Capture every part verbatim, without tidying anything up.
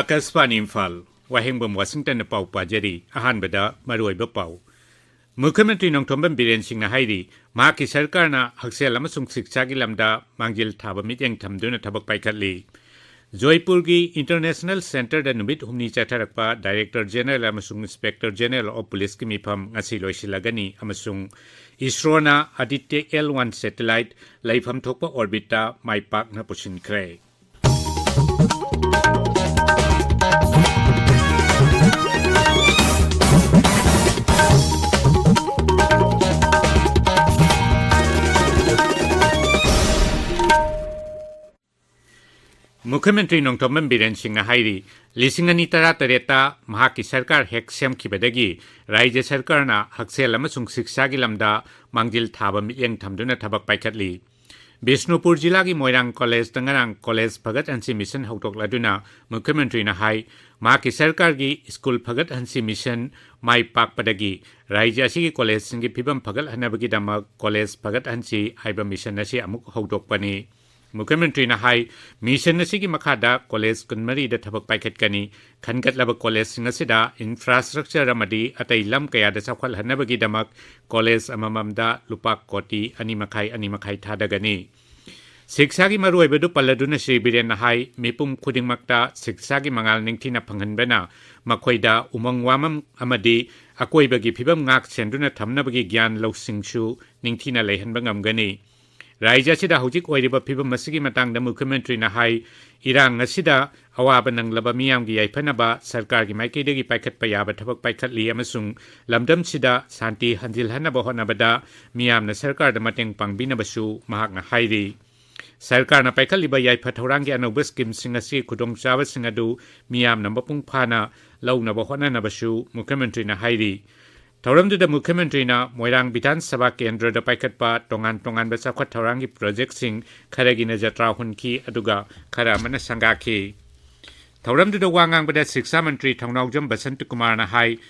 ꯑꯀꯥꯁꯕꯥꯅꯤ ꯏꯝꯐꯥꯜ, ꯋꯥꯍꯦꯡꯕꯝ ꯋꯥꯁꯤꯡꯇꯟꯅ ꯄꯥꯎ ꯄꯥꯖꯔꯤ꯫ ꯑꯍꯥꯟꯕꯗ ꯃꯔꯨꯑꯣꯏꯕ ꯄꯥꯎ꯫ ꯃꯨꯈ꯭ꯌ ꯃꯟꯇ꯭ꯔꯤ ꯅꯣꯡꯊꯣꯝꯕꯝ ꯕꯤꯔꯦꯟ ꯁꯤꯡꯅ ꯍꯥꯏꯔꯤ, ꯃꯍꯥꯛꯀꯤ ꯁꯔꯀꯥꯔꯅ ꯍꯛꯁꯦꯜ ꯑꯃꯁꯨꯡ ꯁꯤꯛꯁꯥꯒꯤ ꯂꯝꯗ ꯃꯥꯡꯖꯤꯜ ꯊꯥꯕ ꯃꯤꯠꯌꯦꯡ ꯊꯝꯗꯨꯅ ꯊꯕꯛ ꯄꯥꯏꯈꯠꯂꯤ꯫ ꯖꯣꯏꯄꯨꯔꯒꯤ ꯏꯟꯇꯔꯅꯦꯁꯅꯦꯜ ꯁꯦꯟꯇꯔꯗ ꯅꯨꯃꯤꯠ ꯍꯨꯝꯅꯤ ꯆꯠꯊꯔꯛꯄ ꯗꯥꯏꯔꯦꯛꯇꯔ ꯖꯦꯅꯔꯦꯜ ꯑꯃꯁꯨꯡ ꯏꯟꯁꯄꯦꯛꯇꯔ ꯖꯦꯅꯔꯦꯜ ꯑꯣꯐ ꯄꯨꯂꯤꯁꯀꯤ ꯃꯤꯐꯝ ꯉꯁꯤ ꯂꯣꯏꯁꯤꯜꯂꯒꯅꯤ ꯑꯃꯁꯨꯡ ꯏꯁꯔꯣꯅ ꯑꯗꯤꯇ꯭ꯌ ꯑꯦꯜ ꯋꯥꯟ ꯁꯦꯇꯦꯂꯥꯏꯠ ꯂꯩꯐꯝ ꯊꯣꯛꯄ ꯑꯣꯔꯕꯤꯠꯇ ꯃꯥꯏ ꯄꯥꯛꯅ ꯄꯨꯁꯤꯟꯈ꯭ꯔꯦ꯫ ꯃꯨꯈ꯭ꯌ ꯃꯟꯇ꯭ꯔꯤ ꯅꯣꯡꯊꯣꯝꯕꯝ ꯕꯤꯔꯦꯟ ꯁꯤꯡꯅ ꯍꯥꯏꯔꯤ, ꯂꯤꯁꯤꯡ ꯑꯅꯤ ꯇꯔꯥꯇꯔꯦꯠꯇ ꯃꯍꯥꯛꯀꯤ ꯁꯔꯀꯥꯔ ꯍꯦꯛ ꯁꯦꯝꯈꯤꯕꯗꯒꯤ ꯔꯥꯖ꯭ꯌ ꯁꯔꯀꯥꯔꯅ ꯍꯛꯁꯦꯜ ꯑꯃꯁꯨꯡ ꯁꯤꯛꯁꯥꯒꯤ ꯂꯝꯗ ꯃꯥꯡꯖꯤꯜ ꯊꯥꯕ ꯃꯤꯠꯌꯦꯡ ꯊꯝꯗꯨꯅ ꯊꯕꯛ ꯄꯥꯏꯈꯠꯂꯤ꯫ ꯕꯤꯁꯅꯨꯄꯨꯔ ꯖꯤꯂꯥꯒꯤ ꯃꯣꯏꯔꯥꯡ ꯀꯣꯂꯦꯖꯇ ꯉꯔꯥꯡ ꯀꯣꯂꯦꯖ ꯐꯒꯠꯍꯟꯁꯤ ꯃꯤꯁꯟ ꯍꯧꯗꯣꯛꯂꯗꯨꯅ ꯃꯨꯈ꯭ꯌ ꯃꯟꯇ꯭ꯔꯤꯅ ꯍꯥꯏ, ꯃꯍꯥꯛꯀꯤ ꯁꯔꯀꯥꯔꯒꯤ ꯁ꯭ꯀꯨꯜ ꯐꯒꯠꯍꯟꯁꯤ ꯃꯤꯁꯟ ꯃꯥꯏ ꯄꯥꯛꯄꯗꯒꯤ ꯔꯥꯖ꯭ꯌ ꯑꯁꯤꯒꯤ ꯀꯣꯂꯦꯖꯁꯤꯡꯒꯤ ꯐꯤꯕꯝ ꯐꯒꯠꯍꯟꯅꯕꯒꯤꯗꯃꯛ ꯀꯣꯂꯦꯖ ꯐꯒꯠꯍꯟꯁꯤ ꯍꯥꯏꯕ ꯃꯤꯁꯟ ꯑꯁꯤ ꯑꯃꯨꯛ ꯍꯧꯗꯣꯛꯄꯅꯤ꯫ ꯃꯨꯈ꯭ꯌ ꯃꯟꯇ꯭ꯔꯤꯅ ꯍꯥꯏ, ꯃꯤꯁꯟ ꯑꯁꯤꯒꯤ ꯃꯈꯥꯗ ꯀꯣꯂꯦꯖ ꯀꯨꯟꯃꯔꯤꯗ ꯊꯕꯛ ꯄꯥꯏꯈꯠꯀꯅꯤ꯫ ꯈꯟꯒꯠꯂꯕ ꯀꯣꯂꯦꯖꯁꯤꯡ ꯑꯁꯤꯗ ꯏꯟꯐ꯭ꯔꯥꯁ꯭ꯇ꯭ꯔꯛꯆꯔ ꯑꯃꯗꯤ ꯑꯇꯩ ꯂꯝ ꯀꯌꯥꯗ ꯆꯥꯎꯈꯠꯍꯟꯅꯕꯒꯤꯗꯃꯛ ꯀꯣꯂꯦꯖ ꯑꯃꯃꯝꯗ ꯂꯨꯄꯥ ꯀꯣꯇꯤ ꯑꯅꯤ ꯃꯈꯥꯏ, ꯑꯅꯤ ꯃꯈꯥꯏ ꯊꯥꯗꯒꯅꯤ꯫ ꯁꯤꯛꯁꯥꯒꯤ ꯃꯔꯨꯑꯣꯏꯕꯗꯨ ꯄꯜꯂꯗꯨꯅ ꯁ꯭ꯔꯤ ꯕꯤꯔꯦꯟꯅ ꯍꯥꯏ, ꯃꯤꯄꯨꯝ ꯈꯨꯗꯤꯡꯃꯛꯇ ꯁꯤꯛꯁꯥꯒꯤ ꯃꯉꯥꯜ ꯅꯤꯡꯊꯤꯅ ꯐꯪꯍꯟꯕꯅ ꯃꯈꯣꯏꯗ ꯎꯃꯪ ꯋꯥꯃꯪ ꯑꯃꯗꯤ ꯑꯀꯣꯏꯕꯒꯤ ꯐꯤꯕꯝ ꯉꯥꯛ ꯁꯦꯟꯗꯨꯅ ꯊꯝꯅꯕꯒꯤ ꯒ꯭ꯌꯥꯟ ꯂꯧꯁꯤꯡꯁꯨ ꯅꯤꯡꯊꯤꯅ ꯂꯩꯍꯟꯕ ꯉꯝꯒꯅꯤ꯫ ꯔꯥꯖ꯭ꯌ ꯑꯁꯤꯗ ꯍꯧꯖꯤꯛ ꯑꯣꯏꯔꯤꯕ ꯐꯤꯕꯝ ꯑꯁꯤꯒꯤ ꯃꯇꯥꯡꯗ ꯃꯨꯈ꯭ꯌ ꯃꯟꯇ꯭ꯔꯤꯅ ꯍꯥꯏ, ꯏꯔꯥꯡ ꯑꯁꯤꯗ ꯑꯋꯥꯕ ꯅꯪꯂꯕ ꯃꯤꯌꯥꯝꯒꯤ ꯌꯥꯏꯐꯅꯕ ꯁꯔꯀꯥꯔꯒꯤ ꯃꯥꯏꯀꯩꯗꯒꯤ ꯄꯥꯏꯈꯠꯄ ꯌꯥꯕ ꯊꯕꯛ ꯄꯥꯏꯈꯠꯂꯤ ꯑꯃꯁꯨꯡ ꯂꯝꯗꯝꯁꯤꯗ ꯁꯥꯟꯇꯤ ꯍꯟꯖꯤꯜꯍꯟꯅꯕ ꯍꯣꯠꯅꯕꯗ ꯃꯤꯌꯥꯝꯅ ꯁꯔꯀꯥꯔꯗ ꯃꯇꯦꯡ ꯄꯥꯡꯕꯤꯅꯕꯁꯨ ꯃꯍꯥꯛꯅ ꯍꯥꯏꯔꯤ꯫ ꯁꯔꯀꯥꯔꯅ ꯄꯥꯏꯈꯠꯂꯤꯕ ꯌꯥꯏꯐ ꯊꯧꯔꯥꯡꯒꯤ ꯑꯅꯧꯕ ꯁ꯭ꯀꯤꯝꯁꯤꯡ ꯑꯁꯤ ꯈꯨꯗꯣꯡꯆꯥꯕꯁꯤꯡ ꯑꯗꯨ ꯃꯤꯌꯥꯝꯅ ꯃꯄꯨꯡ ꯐꯥꯅ ꯂꯧꯅꯕ ꯍꯣꯠꯅꯅꯕꯁꯨ ꯃꯨꯈ꯭ꯌ ꯃꯟꯇ꯭ꯔꯤꯅ ꯍꯥꯏꯔꯤ꯫ ꯊꯧꯔꯝꯗꯨꯗ ꯃꯨꯈ꯭ꯌ ꯃꯟꯇ꯭ꯔꯤꯅ ꯃꯣꯏꯔꯥꯡ ꯕꯤꯙꯥꯟ ꯁꯚꯥ ꯀꯦꯟꯗ꯭ꯔꯗ ꯄꯥꯏꯈꯠꯄ ꯇꯣꯉꯥꯟ ꯇꯣꯉꯥꯟꯕ ꯆꯥꯎꯈꯠ ꯊꯧꯔꯥꯡꯒꯤ ꯄ꯭ꯔꯣꯖꯦꯛꯁꯤꯡ ꯈꯔꯒꯤꯅ ꯖꯇ꯭ꯔꯥ ꯍꯨꯟꯈꯤ, ꯑꯗꯨꯒ ꯈꯔ ꯑꯃꯅ ꯁꯪꯒꯥꯈꯤ꯫ ꯊꯧꯔꯝꯗꯨꯗ ꯋꯥ ꯉꯥꯡꯕꯗ ꯁꯤꯛꯁꯥ ꯃꯟꯇ꯭ꯔꯤ ꯊꯧꯅꯥꯎꯖꯝ ꯕꯁꯟꯇ ꯀꯨꯃꯥꯔꯅ ꯍꯥꯏ,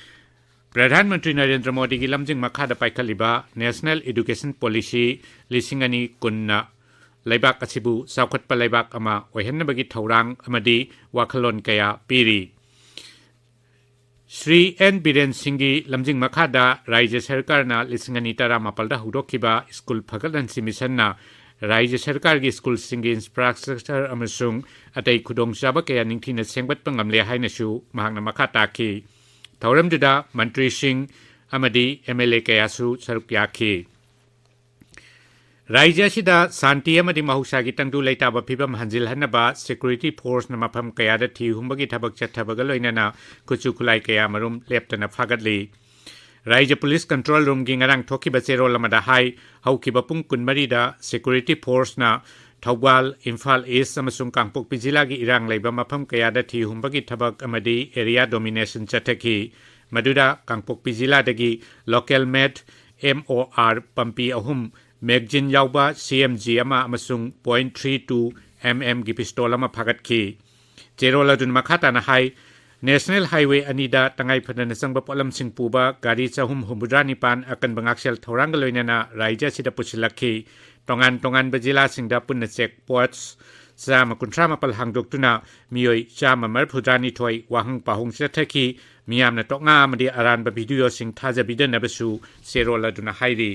ꯄ꯭ꯔꯙꯥꯟ ꯃꯟꯇ꯭ꯔꯤ ꯅꯔꯦꯟꯗ꯭ꯔ ꯃꯣꯗꯤꯒꯤ ꯂꯝꯖꯤꯡ ꯃꯈꯥꯗ ꯄꯥꯏꯈꯠꯂꯤꯕ ꯅꯦꯁꯅꯦꯜ ꯏꯗꯨꯀꯦꯁꯟ ꯄꯣꯂꯤꯁꯤ ꯂꯤꯁꯤꯡ ꯑꯅꯤ ꯀꯨꯟꯅ ꯂꯩꯕꯥꯛ ꯑꯁꯤꯕꯨ ꯆꯥꯎꯈꯠꯄ ꯂꯩꯕꯥꯛ ꯑꯃ ꯑꯣꯏꯍꯟꯅꯕꯒꯤ ꯊꯧꯔꯥꯡ ꯑꯃꯗꯤ ꯋꯥꯈꯜꯂꯣꯟ ꯀꯌꯥ ꯄꯤꯔꯤ꯫ ꯁ꯭ꯔꯤ ꯑꯦꯟ ꯕꯤꯔꯦꯟ ꯁꯤꯡꯒꯤ ꯂꯝꯖꯤꯡ ꯃꯈꯥꯗ ꯔꯥꯏꯖ꯭ꯌ ꯁꯔꯀꯥꯔꯅ ꯂꯤꯁꯤꯡ ꯑꯅꯤ ꯇꯔꯥꯃꯥꯄꯜꯗ ꯍꯧꯗꯣꯛꯈꯤꯕ ꯁ꯭ꯀꯨꯜ ꯐꯒꯠꯍꯟꯁꯤ ꯃꯤꯁꯟꯅ ꯔꯥꯏꯖ꯭ꯌ ꯁꯔꯀꯥꯔꯒꯤ ꯁ꯭ꯀꯨꯜꯁꯤꯡꯒꯤ infrastructure ꯑꯃꯁꯨꯡ ꯑꯇꯩ ꯈꯨꯗꯣꯡꯆꯥꯕ ꯀꯌꯥ ꯅꯤꯡꯊꯤꯅ ꯁꯦꯝꯒꯠꯄ ꯉꯝꯂꯦ ꯍꯥꯏꯅꯁꯨ ꯃꯍꯥꯛꯅ ꯃꯈꯥ ꯇꯥꯈꯤ꯫ ꯊꯧꯔꯝꯗꯨꯗ ꯃꯟꯇ꯭ꯔꯤꯁꯤꯡ ꯑꯃꯗꯤ MLA ꯀꯌꯥꯁꯨ ꯁꯔꯨꯛ ꯌꯥꯈꯤ꯫ ꯔꯥꯏꯖ꯭ꯌ ꯑꯁꯤꯗ ꯁꯥꯟꯇꯤ ꯑꯃꯗꯤ ꯃꯍꯧꯁꯥꯒꯤ ꯇꯪꯗꯨ ꯂꯩꯇꯥꯕ ꯐꯤꯕꯝ ꯍꯟꯖꯤꯜꯍꯟꯅꯕ security forceꯅ ꯃꯐꯝ ꯀꯌꯥꯗ ꯊꯤ ꯍꯨꯝꯕꯒꯤ ꯊꯕꯛ ꯆꯠꯊꯕꯒ ꯂꯣꯏꯅꯅ ꯈꯨꯠꯁꯨ ꯈꯨꯠꯂꯥꯏ ꯀꯌꯥ ꯃꯔꯨꯝ ꯂꯦꯞꯇꯅ ꯐꯥꯒꯠꯂꯤ꯫ ꯔꯥꯏꯖ꯭ꯌ police control roomꯒꯤ ꯉꯔꯥꯡ ꯊꯣꯛꯈꯤꯕ ꯆꯦꯔꯣꯜ ꯑꯃꯗ ꯍꯥꯏ, ꯍꯧꯈꯤꯕ ꯄꯨꯡ ꯀꯨꯟꯃꯔꯤꯗ security forceꯅ ꯊꯧꯕꯥꯜ, ꯏꯝꯐꯥꯜ East ꯑꯃꯁꯨꯡ ꯀꯥꯡꯄꯣꯛꯄꯤ ꯖꯤꯂꯥꯒꯤ ꯏꯔꯥꯡ ꯂꯩꯕ ꯃꯐꯝ ꯀꯌꯥꯗ ꯊꯤ ꯍꯨꯝꯕꯒꯤ ꯊꯕꯛ ꯑꯃꯗꯤ area domination ꯆꯠꯊꯈꯤ꯫ ꯃꯗꯨꯗ ꯀꯥꯡꯄꯣꯛꯄꯤ ꯖꯤꯂꯥꯗꯒꯤ local made MOR ꯄꯝꯄꯤ ꯑꯍꯨꯝ, magazine ꯌꯥꯎꯕ CMG ꯑꯃ ꯑꯃꯁꯨꯡ point three two MMꯒꯤ pistol ꯑꯃ ꯐꯥꯒꯠꯈꯤ꯫ ꯆꯦꯔꯣꯜ ꯑꯗꯨꯅ ꯃꯈꯥ ꯇꯥꯅ ꯍꯥꯏ, National Highway ꯑꯅꯤꯗ ꯇꯉꯥꯏ ꯐꯗꯅ ꯆꯪꯕ ꯄꯣꯠꯂꯝꯁꯤꯡ ꯄꯨꯕ ꯒꯥꯔꯤ ꯆꯍꯨꯝ ꯍꯨꯝꯐꯨꯇꯔꯥ ꯅꯤꯄꯥꯟ ꯑꯀꯟꯕ ꯉꯥꯛꯁꯦꯜ ꯊꯧꯔꯥꯡꯒ ꯂꯣꯏꯅꯅ ꯔꯥꯏꯖ꯭ꯌ ꯑꯁꯤꯗ ꯄꯨꯁꯤꯜꯂꯛꯈꯤ꯫ ꯇꯣꯉꯥꯟ ꯇꯣꯉꯥꯟꯕ ꯖꯤꯂꯥꯁꯤꯡꯗ ꯄꯨꯟꯅ check post ꯆꯥꯝꯃ ꯀꯨꯟꯊ꯭ꯔꯥ ꯃꯥꯄꯜ ꯍꯥꯡꯗꯣꯛꯇꯨꯅ ꯃꯤꯑꯣꯏ ꯆꯥꯝꯃ ꯃꯔꯤꯐꯨꯇꯔꯥꯅꯤꯊꯣꯏ ꯋꯥꯍꯪ ꯄꯥꯎꯍꯪ ꯆꯠꯊꯈꯤ꯫ ꯃꯤꯌꯥꯝꯅ ꯇꯣꯛꯅꯥ ꯑꯃꯗꯤ ꯑꯔꯥꯟꯕ videoꯁꯤꯡ ꯊꯥꯖꯕꯤꯗꯅꯕꯁꯨ ꯆꯦꯔꯣꯜ ꯑꯗꯨꯅ ꯍꯥꯏꯔꯤ꯫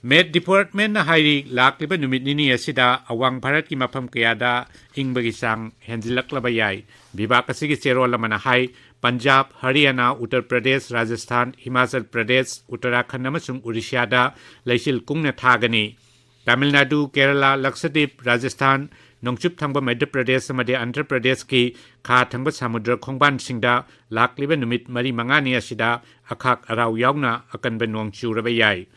Met Departmentꯅ ꯍꯥꯏꯔꯤ, ꯂꯥꯛꯂꯤꯕ ꯅꯨꯃꯤꯠ ꯅꯤꯅꯤ ꯑꯁꯤꯗ ꯑꯋꯥꯡ ꯚꯥꯔꯠꯀꯤ ꯃꯐꯝ ꯀꯌꯥꯗ ꯏꯪꯕꯒꯤ ꯆꯥꯡ ꯍꯦꯟꯖꯤꯜꯂꯛꯂꯕ ꯌꯥꯏ꯫ ꯕꯤꯚꯥꯒ ꯑꯁꯤꯒꯤ ꯆꯦꯔꯣꯜ ꯑꯃꯅ ꯍꯥꯏ, ꯄꯟꯖꯥꯕ, ꯍꯔꯤꯌꯥꯅꯥ, ꯎꯠꯇꯔ ꯄ꯭ꯔꯗꯦꯁ, ꯔꯥꯖꯁꯊꯥꯟ, ꯍꯤꯃꯥꯆꯜ ꯄ꯭ꯔꯗꯦꯁ, ꯎꯠꯇꯔꯥꯈꯟꯗ ꯑꯃꯁꯨꯡ ꯎꯔꯤꯁ꯭ꯌꯥꯗ ꯂꯩꯆꯤꯜ ꯀꯨꯡꯅ ꯊꯥꯒꯅꯤ꯫ ꯇꯥꯃꯤꯜ ꯅꯥꯗꯨ, ꯀꯦꯔꯂꯥ, ꯂꯛꯁꯗꯤꯞ, ꯔꯥꯖꯁꯊꯥꯟ, ꯅꯣꯡꯆꯨꯞ ꯊꯪꯕ ꯃꯙ꯭ꯌ ꯄ꯭ꯔꯗꯦꯁ ꯑꯃꯗꯤ ꯑꯟꯙ꯭ꯔ ꯄ꯭ꯔꯗꯦꯁꯀꯤ ꯈꯥ ꯊꯪꯕ ꯁꯃꯨꯗ꯭ꯔ ꯈꯣꯡꯕꯥꯟꯁꯤꯡꯗ ꯂꯥꯛꯂꯤꯕ ꯅꯨꯃꯤꯠ ꯃꯔꯤ ꯃꯉꯥꯅꯤ ꯑꯁꯤꯗ ꯑꯈꯥꯛ ꯑꯔꯥꯎ ꯌꯥꯎꯅ ꯑꯀꯟꯕ ꯅꯣꯡ ꯆꯨꯔꯕ ꯌꯥꯏ꯫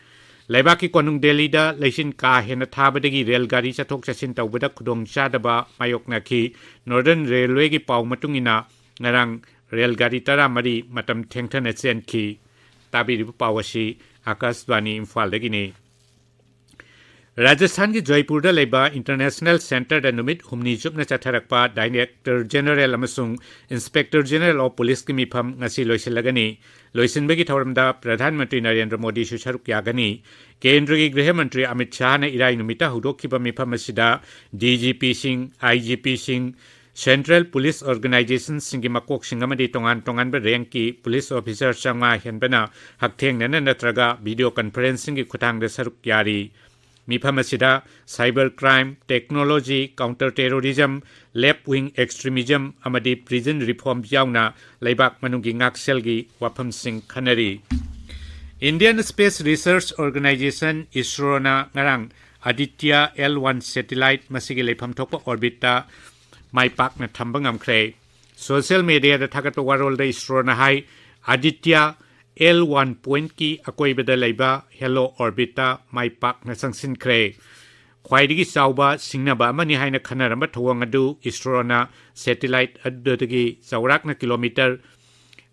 ꯂꯩꯕꯥꯛꯀꯤ ꯀꯣꯅꯨꯡ ꯗꯦꯜꯂꯤꯗ ꯂꯩꯆꯤꯟ ꯀꯥ ꯍꯦꯟꯅ ꯊꯥꯕꯗꯒꯤ ꯔꯦꯜ ꯒꯥꯔꯤ ꯆꯠꯊꯣꯛ ꯆꯠꯁꯤꯟ ꯇꯧꯕꯗ ꯈꯨꯗꯣꯡꯆꯥꯗꯕ ꯃꯥꯌꯣꯛꯅꯈꯤ꯫ Northern Railwayꯒꯤ ꯄꯥꯎ ꯃꯇꯨꯡ ꯏꯟꯅ, ꯉꯔꯥꯡ ꯔꯦꯜ ꯒꯥꯔꯤ ꯇꯔꯥꯃꯔꯤ ꯃꯇꯝ ꯊꯦꯡꯊꯅ ꯆꯦꯟꯈꯤ꯫ ꯇꯥꯕꯤꯔꯤꯕ ꯄꯥꯎ ꯑꯁꯤ ꯑꯥꯀꯥꯁꯕꯥꯅꯤ ꯏꯝꯐꯥꯜꯗꯒꯤꯅꯤ꯫ ꯔꯥꯖꯁꯊꯥꯟꯒꯤ ꯖꯣꯏꯄꯨꯔꯗ ꯂꯩꯕ International Centreꯗ ꯅꯨꯃꯤꯠ ꯍꯨꯝꯅꯤ ꯆꯨꯞꯅ ꯆꯠꯊꯔꯛꯄ Director General ꯑꯃꯁꯨꯡ Inspector General of Policeꯀꯤ ꯃꯤꯐꯝ ꯉꯁꯤ ꯂꯣꯏꯁꯤꯜꯂꯒꯅꯤ꯫ ꯂꯣꯏꯁꯤꯟꯕꯒꯤ ꯊꯧꯔꯝꯗ ꯄ꯭ꯔꯙꯥꯟ ꯃꯟꯇ꯭ꯔꯤ ꯅꯔꯦꯟꯗ꯭ꯔ ꯃꯣꯗꯤꯁꯨ ꯁꯔꯨꯛ ꯌꯥꯒꯅꯤ꯫ ꯀꯦꯟꯗ꯭ꯔꯒꯤ ꯒ꯭ꯔꯤꯍ ꯃꯟꯇ꯭ꯔꯤ ꯑꯃꯤꯠ ꯁꯥꯍꯅ ꯏꯔꯥꯏ ꯅꯨꯃꯤꯠꯇ ꯍꯧꯗꯣꯛꯈꯤꯕ ꯃꯤꯐꯝ ꯑꯁꯤꯗ DGPꯁꯤꯡ, IGPꯁꯤꯡ, Central Police Organizationꯁꯤꯡꯒꯤ ꯃꯀꯣꯛꯁꯤꯡ ꯑꯃꯗꯤ ꯇꯣꯉꯥꯟ ꯇꯣꯉꯥꯟꯕ rankꯀꯤ police officer ꯆꯥꯝꯃꯉꯥ ꯍꯦꯟꯕꯅ ꯍꯛꯊꯦꯡꯅꯅ ꯅꯠꯇ꯭ꯔꯒ video conferencingꯒꯤ ꯈꯨꯠꯊꯥꯡꯗ ꯁꯔꯨꯛ ꯌꯥꯔꯤ꯫ ꯃꯤꯐꯝ ꯑꯁꯤꯗ cyber crime, technology, counter terrorism, left wing extremism ꯑꯃꯗꯤ prison reform ꯌꯥꯎꯅ ꯂꯩꯕꯥꯛ ꯃꯅꯨꯡꯒꯤ ꯉꯥꯛꯁꯦꯜꯒꯤ ꯋꯥꯐꯝꯁꯤꯡ ꯈꯟꯅꯔꯤ꯫ Indian Space Research Organisation, ISROꯅ ꯉꯔꯥꯡ Aditya L one satellite ꯃꯁꯤꯒꯤ ꯂꯩꯐꯝ ꯊꯣꯛꯄ orbitꯇ ꯃꯥꯏ ꯄꯥꯛꯅ ꯊꯝꯕ ꯉꯝꯈ꯭ꯔꯦ꯫ Social mediaꯗ ꯊꯥꯒꯠꯄ ꯋꯥꯔꯣꯜꯗ ISROꯅ ꯍꯥꯏ, Aditya L one pointꯀꯤ ꯑꯀꯣꯏꯕꯗ ꯂꯩꯕ halo orbitꯇ ꯃꯥꯏ ꯄꯥꯛꯅ ꯆꯪꯁꯤꯟꯈ꯭ꯔꯦ꯫ ꯈ꯭ꯋꯥꯏꯗꯒꯤ ꯆꯥꯎꯕ ꯁꯤꯡꯅꯕ ꯑꯃꯅꯤ ꯍꯥꯏꯅ ꯈꯟꯅꯔꯝꯕ ꯊꯧꯑꯣꯡ ꯑꯗꯨ ISROꯅ satellite ꯑꯗꯨꯗꯒꯤ ꯆꯥꯎꯔꯥꯛꯅ kilometre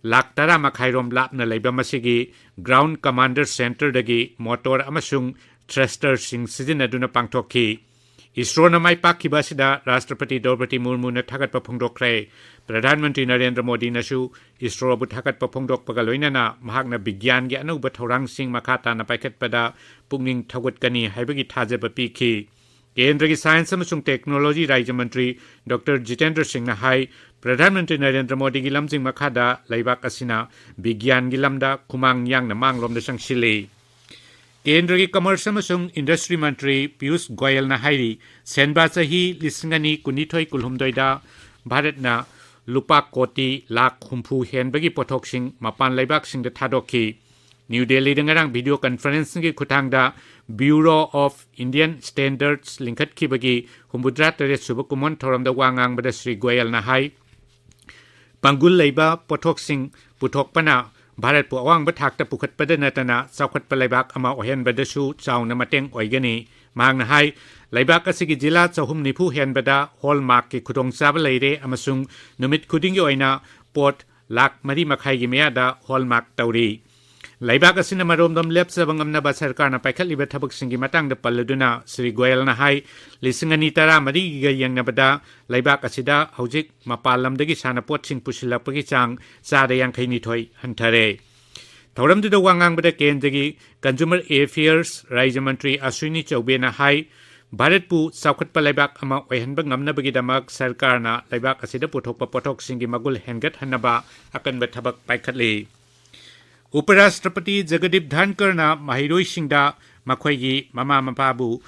ꯂꯥꯈ ꯇꯔꯥ ꯃꯈꯥꯏꯔꯣꯝ ꯂꯥꯞꯅ ꯂꯩꯕ ꯃꯁꯤꯒꯤ ground commander centreꯗꯒꯤ motor ꯑꯃꯁꯨꯡ thrusterꯁꯤꯡ ꯁꯤꯖꯤꯟꯅꯗꯨꯅ ꯄꯥꯡꯊꯣꯛꯈꯤ꯫ ISROꯅ ꯃꯥꯏ ꯄꯥꯛꯈꯤꯕ ꯑꯁꯤꯗ ꯔꯥꯁꯇ꯭ꯔꯄꯇꯤ ꯗ꯭ꯔꯧꯄꯗꯤ ꯃꯨꯔꯃꯨꯅ ꯊꯥꯒꯠꯄ ꯐꯣꯡꯗꯣꯛꯈ꯭ꯔꯦ꯫ ꯄ꯭ꯔꯙꯥꯟ ꯃꯟꯇ꯭ꯔꯤ ꯅꯔꯦꯟꯗ꯭ꯔ ꯃꯣꯗꯤꯅꯁꯨ ISROꯕꯨ ꯊꯥꯒꯠꯄ ꯐꯣꯡꯗꯣꯛꯄꯒ ꯂꯣꯏꯅꯅ ꯃꯍꯥꯛꯅ ꯕꯤꯒ꯭ꯌꯥꯟꯒꯤ ꯑꯅꯧꯕ ꯊꯧꯔꯥꯡꯁꯤꯡ ꯃꯈꯥ ꯇꯥꯅ ꯄꯥꯏꯈꯠꯄꯗ ꯄꯨꯛꯅꯤꯡ ꯊꯧꯒꯠꯀꯅꯤ ꯍꯥꯏꯕꯒꯤ ꯊꯥꯖꯕ ꯄꯤꯈꯤ꯫ ꯀꯦꯟꯗ꯭ꯔꯒꯤ Science ꯑꯃꯁꯨꯡ Technology ꯔꯥꯖ꯭ꯌ ꯃꯟꯇ꯭ꯔꯤ Doctor ꯖꯤꯇꯦꯟꯗ꯭ꯔ ꯁꯤꯡꯅ ꯍꯥꯏ, ꯄ꯭ꯔꯙꯥꯟ ꯃꯟꯇ꯭ꯔꯤ ꯅꯔꯦꯟꯗ꯭ꯔ ꯃꯣꯗꯤꯒꯤ ꯂꯝꯖꯤꯡ ꯃꯈꯥꯗ ꯂꯩꯕꯥꯛ ꯑꯁꯤꯅ ꯕꯤꯒ꯭ꯌꯥꯟꯒꯤ ꯂꯝꯗ ꯈꯨꯃꯥꯡ ꯌꯥꯡꯅ ꯃꯥꯡꯂꯣꯝꯗ ꯆꯪꯁꯤꯜꯂꯤ꯫ ꯀꯦꯟꯗ꯭ꯔꯒꯤ Commerce ꯑꯃꯁꯨꯡ Industry ꯃꯟꯇ꯭ꯔꯤ ꯄꯤꯌꯨꯁ ꯒꯣꯌꯜꯅ ꯍꯥꯏꯔꯤ, ꯁꯦꯟꯕꯥ ꯆꯍꯤ ꯂꯤꯁꯤꯡ ꯑꯅꯤ ꯀꯨꯟꯅꯤꯊꯣꯏ ꯀꯨꯟꯍꯨꯝꯗꯣꯏꯗ ꯚꯥꯔꯠꯅ ꯂꯨꯄꯥ ꯀꯣꯇꯤ ꯂꯥꯈ ꯍꯨꯝꯐꯨ ꯍꯦꯟꯕꯒꯤ ꯄꯣꯠꯊꯣꯛꯁꯤꯡ ꯃꯄꯥꯟ ꯂꯩꯕꯥꯛꯁꯤꯡꯗ ꯊꯥꯗꯣꯛꯈꯤ꯫ ꯅ꯭ꯌꯨ ꯗꯦꯜꯂꯤꯗ ꯉꯔꯥꯡ video conferencingꯒꯤ ꯈꯨꯠꯊꯥꯡꯗ Bureau of Indian Standards ꯂꯤꯡꯈꯠꯈꯤꯕꯒꯤ ꯍꯨꯝꯐꯨꯇꯔꯥ ꯇꯔꯦꯠ ꯁꯨꯕ ꯀꯨꯝꯑꯣꯟ ꯊꯧꯔꯝꯗ ꯋꯥ ꯉꯥꯡꯕꯗ ꯁ꯭ꯔꯤ ꯒꯣꯌꯜꯅ ꯍꯥꯏ, ꯄꯥꯡꯒꯜ ꯂꯩꯕ ꯄꯣꯠꯊꯣꯛꯁꯤꯡ ꯄꯨꯊꯣꯛꯄꯅ ꯚꯥꯔꯠꯄꯨ ꯑꯋꯥꯡꯕ ꯊꯥꯛꯇ ꯄꯨꯈꯠꯄꯗ ꯅꯠꯇꯅ ꯆꯥꯎꯈꯠꯄ ꯂꯩꯕꯥꯛ ꯑꯃ ꯑꯣꯏꯍꯟꯕꯗꯁꯨ ꯆꯥꯎꯅ ꯃꯇꯦꯡ ꯑꯣꯏꯒꯅꯤ꯫ ꯃꯍꯥꯛꯅ ꯍꯥꯏ, ꯂꯩꯕꯥꯛ ꯑꯁꯤꯒꯤ ꯖꯤꯂꯥ ꯆꯍꯨꯝ ꯅꯤꯐꯨ ꯍꯦꯟꯕꯗ hallmarkꯀꯤ ꯈꯨꯗꯣꯡꯆꯥꯕ ꯂꯩꯔꯦ ꯑꯃꯁꯨꯡ ꯅꯨꯃꯤꯠ ꯈꯨꯗꯤꯡꯒꯤ ꯑꯣꯏꯅ ꯄꯣꯠ ꯂꯥꯈ ꯃꯔꯤ ꯃꯈꯥꯏꯒꯤ ꯃꯌꯥꯗ hallmark ꯇꯧꯔꯤ꯫ ꯂꯩꯕꯥꯛ ꯑꯁꯤꯅ ꯃꯔꯣꯝꯗꯣꯝ ꯂꯦꯞꯆꯕ ꯉꯝꯅꯕ ꯁꯔꯀꯥꯔꯅ ꯄꯥꯏꯈꯠꯂꯤꯕ ꯊꯕꯛꯁꯤꯡꯒꯤ ꯃꯇꯥꯡꯗ ꯄꯜꯂꯗꯨꯅ ꯁ꯭ꯔꯤ ꯒꯣꯌꯜꯅ ꯍꯥꯏ, ꯂꯤꯁꯤꯡ ꯑꯅꯤ ꯇꯔꯥꯃꯔꯤꯒ ꯌꯦꯡꯅꯕꯗ ꯂꯩꯕꯥꯛ ꯑꯁꯤꯗ ꯍꯧꯖꯤꯛ ꯃꯄꯥꯟ ꯂꯝꯗꯒꯤ ꯁꯥꯟꯅꯄꯣꯠꯁꯤꯡ ꯄꯨꯁꯤꯜꯂꯛꯄꯒꯤ ꯆꯥꯡ ꯆꯥꯗ ꯌꯥꯡꯈꯩ ꯅꯤꯊꯣꯏ ꯍꯟꯊꯔꯦ꯫ ꯊꯧꯔꯝꯗꯨꯗ ꯋꯥ ꯉꯥꯡꯕꯗ ꯀꯦꯟꯗ꯭ꯔꯒꯤ Consumer Affairs ꯔꯥꯖ꯭ꯌ ꯃꯟꯇ꯭ꯔꯤ ꯑꯁ꯭ꯋꯤꯅꯤ ꯆꯧꯕꯦꯅ ꯍꯥꯏ, ꯚꯥꯔꯠꯄꯨ ꯆꯥꯎꯈꯠꯄ ꯂꯩꯕꯥꯛ ꯑꯃ ꯑꯣꯏꯍꯟꯕ ꯉꯝꯅꯕꯒꯤꯗꯃꯛ ꯁꯔꯀꯥꯔꯅ ꯂꯩꯕꯥꯛ ꯑꯁꯤꯗ ꯄꯨꯊꯣꯛꯄ ꯄꯣꯠꯊꯣꯛꯁꯤꯡꯒꯤ ꯃꯒꯨꯜ ꯍꯦꯟꯒꯠꯍꯟꯅꯕ ꯑꯀꯟꯕ ꯊꯕꯛ ꯄꯥꯏꯈꯠꯂꯤ꯫ ꯎꯄꯔꯥꯁꯇ꯭ꯔꯄꯇꯤ ꯖꯒꯗꯤꯞ ꯙꯟꯀꯔꯅ ꯃꯍꯩꯔꯣꯏꯁꯤꯡꯗ ꯃꯈꯣꯏꯒꯤ ꯃꯃꯥ ꯃꯄꯥꯕꯨ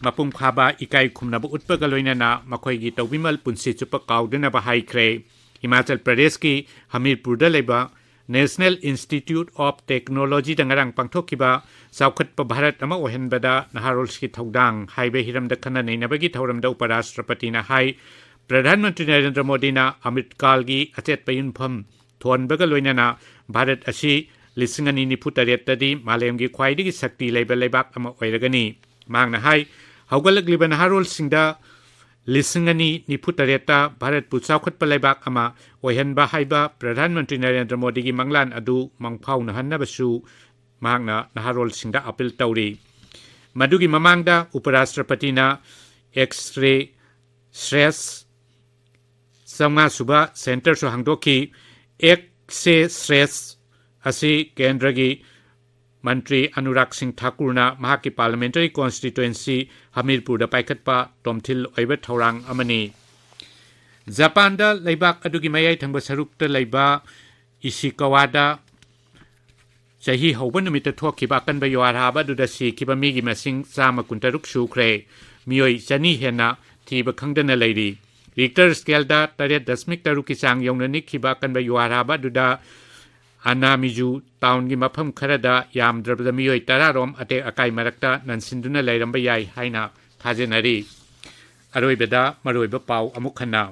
ꯃꯄꯨꯡ ꯐꯥꯕ ꯏꯀꯥꯏ ꯈꯨꯝꯅꯕ ꯎꯠꯄꯒ ꯂꯣꯏꯅꯅ ꯃꯈꯣꯏꯒꯤ ꯇꯧꯕꯤꯃꯜ ꯄꯨꯟꯁꯤ ꯆꯨꯞꯄ ꯀꯥꯎꯗꯅꯕ ꯍꯥꯏꯈ꯭ꯔꯦ꯫ ꯍꯤꯃꯥꯆꯜ ꯄ꯭ꯔꯗꯦꯁꯀꯤ ꯍꯃꯤꯔꯄꯨꯔꯗ ꯂꯩꯕ National Institute of Technologyꯗ ꯉꯔꯥꯡ ꯄꯥꯡꯊꯣꯛꯈꯤꯕ ꯆꯥꯎꯈꯠꯄ ꯚꯥꯔꯠ ꯑꯃ ꯑꯣꯏꯍꯟꯕꯗ ꯅꯍꯥꯔꯣꯜꯁꯤꯡꯒꯤ ꯊꯧꯗꯥꯡ ꯍꯥꯏꯕ ꯍꯤꯔꯝꯗ ꯈꯟꯅ ꯅꯩꯅꯕꯒꯤ ꯊꯧꯔꯝꯗ ꯎꯄꯔꯥꯁꯇ꯭ꯔꯄꯇꯤꯅ ꯍꯥꯏ, ꯄ꯭ꯔꯙꯥꯟ ꯃꯟꯇ꯭ꯔꯤ ꯅꯔꯦꯟꯗ꯭ꯔ ꯃꯣꯗꯤꯅ ꯑꯃ꯭ꯔꯤꯠ ꯀꯥꯜꯒꯤ ꯑꯆꯦꯠꯄ ꯌꯨꯝꯐꯝ ꯊꯣꯟꯕꯒ ꯂꯣꯏꯅꯅ ꯚꯥꯔꯠ ꯑꯁꯤ ꯂꯤꯁꯤꯡ ꯑꯅꯤ ꯅꯤꯐꯨ ꯇꯔꯦꯠꯇꯗꯤ ꯃꯥꯂꯦꯝꯒꯤ ꯈ꯭ꯋꯥꯏꯗꯒꯤ ꯁꯛꯇꯤ ꯂꯩꯕ ꯂꯩꯕꯥꯛ ꯑꯃ ꯑꯣꯏꯔꯒꯅꯤ꯫ ꯃꯍꯥꯛꯅ ꯍꯥꯏ, ꯍꯧꯒꯠꯂꯛꯂꯤꯕ ꯅꯍꯥꯔꯣꯜꯁꯤꯡꯗ ꯂꯤꯁꯤꯡ ꯑꯅꯤ ꯅꯤꯐꯨ ꯇꯔꯦꯠꯇ ꯚꯥꯔꯠꯄꯨ ꯆꯥꯎꯈꯠꯄ ꯂꯩꯕꯥꯛ ꯑꯃ ꯑꯣꯏꯍꯟꯕ ꯍꯥꯏꯕ ꯄ꯭ꯔꯙꯥꯟ ꯃꯟꯇ꯭ꯔꯤ ꯅꯔꯦꯟꯗ꯭ꯔ ꯃꯣꯗꯤꯒꯤ ꯃꯪꯂꯥꯟ ꯑꯗꯨ ꯃꯪꯐꯥꯎꯅꯍꯟꯅꯕꯁꯨ ꯃꯍꯥꯛꯅ ꯅꯍꯥꯔꯣꯜꯁꯤꯡꯗ ꯑꯥꯄꯤꯜ ꯇꯧꯔꯤ꯫ ꯃꯗꯨꯒꯤ ꯃꯃꯥꯡꯗ ꯎꯄꯔꯥꯁꯇ꯭ꯔꯄꯇꯤꯅ ꯑꯦꯛꯁ ꯔꯦ ꯁ꯭ꯔꯦꯁ ꯆꯥꯝꯃꯉꯥ ꯁꯨꯕ ꯁꯦꯟꯇꯔꯁꯨ ꯍꯥꯡꯗꯣꯛꯈꯤ꯫ ꯑꯦꯛꯁ ꯔꯦ ꯁ꯭ꯔꯦꯁ ꯑꯁꯤ ꯀꯦꯟꯗ꯭ꯔꯒꯤ ꯃꯟꯇ꯭ꯔꯤ ꯑꯅꯨꯔꯥꯒ ꯁꯤꯡ ꯊꯥꯀꯨꯔꯅ ꯃꯍꯥꯛꯀꯤ ꯄꯥꯔꯂꯤꯌꯥꯃꯦꯟꯇꯔꯤ ꯀꯣꯟꯁꯇꯤꯇ꯭ꯋꯦꯟꯁꯤ ꯍꯃꯤꯔꯄꯨꯔꯗ ꯄꯥꯏꯈꯠꯄ ꯇꯣꯝꯊꯤꯜ ꯑꯣꯏꯕ ꯊꯧꯔꯥꯡ ꯑꯃꯅꯤ꯫ ꯖꯄꯥꯟꯗ ꯂꯩꯕꯥꯛ ꯑꯗꯨꯒꯤ ꯃꯌꯥꯏ ꯊꯪꯕ ꯁꯔꯨꯛꯇ ꯂꯩꯕ ꯏꯁꯤꯀꯋꯥꯗ ꯆꯍꯤ ꯍꯧꯕ ꯅꯨꯃꯤꯠꯇ ꯊꯣꯛꯈꯤꯕ ꯑꯀꯟꯕ ꯌꯨꯍꯥꯔ ꯍꯥꯕ ꯑꯗꯨꯗ ꯁꯤꯈꯤꯕ ꯃꯤꯒꯤ ꯃꯁꯤꯡ ꯆꯥꯝꯃ ꯀꯨꯟꯇꯔꯨꯛ ꯁꯨꯈ꯭ꯔꯦ꯫ ꯃꯤꯑꯣꯏ ꯆꯅꯤ ꯍꯦꯟꯅ ꯊꯤꯕ ꯈꯪꯗꯅ ꯂꯩꯔꯤ꯫ ꯔꯤꯛꯇꯔ ꯁ꯭ꯀꯦꯜꯗ ꯇꯔꯦꯠ ꯗꯁꯃꯤꯛ ꯇꯔꯨꯛꯀꯤ ꯆꯥꯡ ꯌꯧꯅ ꯅꯤꯛꯈꯤꯕ ꯑꯀꯟꯕ ꯌꯨꯍꯥꯔ ꯍꯥꯕ ꯑꯗꯨꯗ ꯑꯅꯥꯃꯤꯖꯨ ꯇꯥꯎꯟꯒꯤ ꯃꯐꯝ ꯈꯔꯗ ꯌꯥꯝꯗ꯭ꯔꯕꯗ ꯃꯤꯑꯣꯏ ꯇꯔꯥꯔꯣꯝ ꯑꯇꯦꯛ ꯑꯀꯥꯏ ꯃꯔꯛꯇ ꯅꯟꯁꯤꯟꯗꯨꯅ ꯂꯩꯔꯝꯕ ꯌꯥꯏ ꯍꯥꯏꯅ ꯊꯥꯖꯅꯔꯤ꯫ ꯑꯔꯣꯏꯕꯗ ꯃꯔꯨꯑꯣꯏꯕ ꯄꯥꯎ ꯑꯃꯨꯛ ꯍꯟꯅ꯫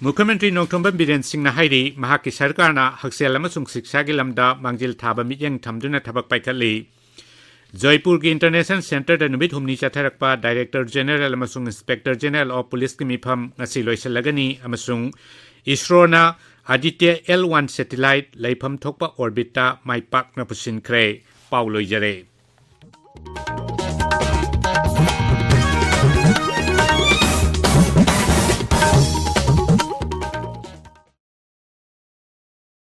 ꯃꯨꯈ꯭ꯌ ꯃꯟꯇ꯭ꯔꯤ ꯅꯣꯡꯊꯣꯝꯕꯝ ꯕꯤꯔꯦꯟ ꯁꯤꯡꯅ ꯍꯥꯏꯔꯤ, ꯃꯍꯥꯛꯀꯤ ꯁꯔꯀꯥꯔꯅ ꯍꯛꯁꯦꯜ ꯑꯃꯁꯨꯡ ꯁꯤꯛꯁꯥꯒꯤ ꯂꯝꯗ ꯃꯥꯡꯖꯤꯜ ꯊꯥꯕ ꯃꯤꯠꯌꯦꯡ ꯊꯝꯗꯨꯅ ꯊꯕꯛ ꯄꯥꯏꯈꯠꯂꯤ꯫ ꯖꯣꯏꯄꯨꯔꯒꯤ ꯏꯟꯇꯔꯅꯦꯁꯅꯦꯜ ꯁꯦꯟꯇꯔꯗ ꯅꯨꯃꯤꯠ ꯍꯨꯝꯅꯤ ꯆꯠꯊꯔꯛꯄ ꯗꯥꯏꯔꯦꯛꯇꯔ ꯖꯦꯅꯔꯦꯜ ꯑꯃꯁꯨꯡ ꯏꯟꯁꯄꯦꯛꯇꯔ ꯖꯦꯅꯔꯦꯜ ꯑꯣꯐ ꯄꯨꯂꯤꯁꯀꯤ ꯃꯤꯐꯝ ꯉꯁꯤ ꯂꯣꯏꯁꯤꯜꯂꯒꯅꯤ ꯑꯃꯁꯨꯡ ꯏꯁꯔꯣꯅ ꯑꯥꯗꯤꯇ꯭ꯌ ꯑꯦꯜ ꯋꯥꯟ satellite ꯂꯩꯐꯝ ꯊꯣꯛꯄ orbitꯇ ꯃꯥꯏ ꯄꯥꯛꯅ ꯄꯨꯁꯤꯟꯈ꯭ꯔꯦ꯫ ꯄꯥꯎ ꯂꯣꯏꯖꯔꯦ꯫